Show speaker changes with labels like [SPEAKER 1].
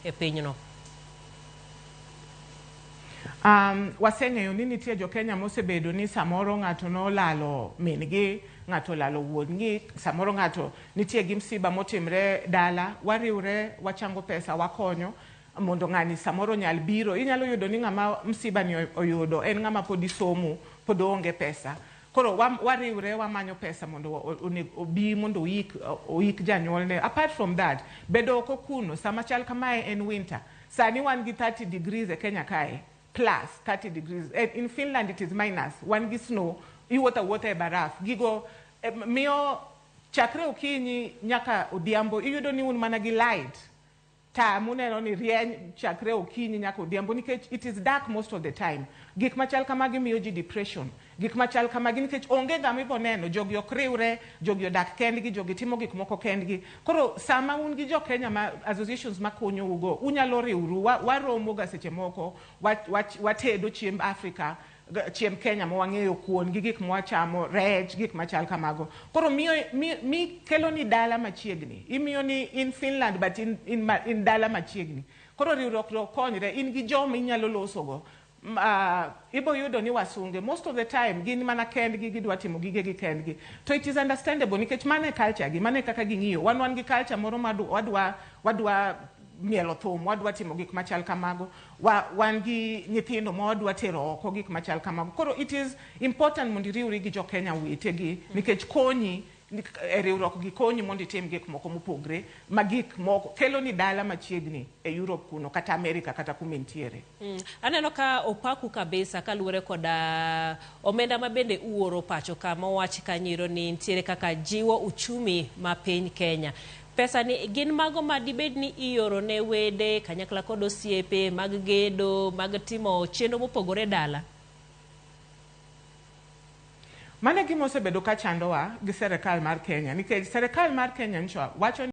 [SPEAKER 1] e pinyno.
[SPEAKER 2] Waseng'eyo ni nitie jo Kenya mosebedo ni samoro ng'ato nolalo min gi, ng'ato olalo wuon gi, samoro ng'ato nitie gi msiba motimre dala, wariwre, wachango pesa, wakonyo mondo ng'ani samoro nyal biro. Inyalo yudo ni ng'ama msiba ni oyudo en ng'ama podi somo, pod oonge pesa. Koro wariwre wamanyo pesa mondo obi mondo oik janyuolne. Apart from that, bedo oko kuno sama chal kamae en winter. Sani wan gi 30 degrees e Kenya kae, plus 30 degrees. In Finland it is minus. Wan gi snow, iwuotho awuotha e baraf. Gigo miyo chakre okinyi nyaka odhiambo iyudo ni un mana gi light. Ta muneno ni rieny chakre okinyi nyaka odhiambo nikech it is dark most of the time. Gik machal kamagi miyo ji depression. Gik machal kamagi nikech onge ng'ama ibo neno, jogi ok riwre, jogi odak kendgi, jogi timo gik moko kendgi. Koro sama un gi jo Kenya ma associations makonyou go, unyalo riwru, waromo ga seche moko, watedo chiemb Africa, chiemb Kenya ma wang'eyo kuon gi gik mwachamo, rech, gik machal kamago. Koro miyo, mi kelo ni dala machiegni. Imiyo ni in Finland but in dala machiegni. Koro riwruok no konyre, in gi joma inyalo losogo. Ibo yudo ni wasunge most of the time gin mana kendgi, gidwa timo gigegi kendgi. To it is understandable nikech mano e culture gi, mano e kaka ging'iyo. Wan gi culture moro ma wadwa mielo thum, wadwa timo gik machal kamago. Wan gi nyithindo ma wadwa tero oko, gik machal kamago. Koro it is important mondo iriwri gi jo Kenya wetegi nikech konyi e riwruok gi, konyi mondo itim gik moko mopogre ma gik moko kelo ni dala machiegni e Europe kuno kata America kata kuma entiere.
[SPEAKER 1] Aneno ka opaku kabisa kaluwore koda omenda ma bende uoro pacho ka mowach kanyiro ni nitiere kaka jiwo uchumi ma piny Kenya. Pesa ni gin mago ma dibed ni ioro ne wede kanyakla kod osiepe mag gedo mag timo chenro mopogore dala.
[SPEAKER 2] Mano e gima osebedo ka chandowa gi serikal mar Kenya nikech serikal mar Kenya nyocha wacho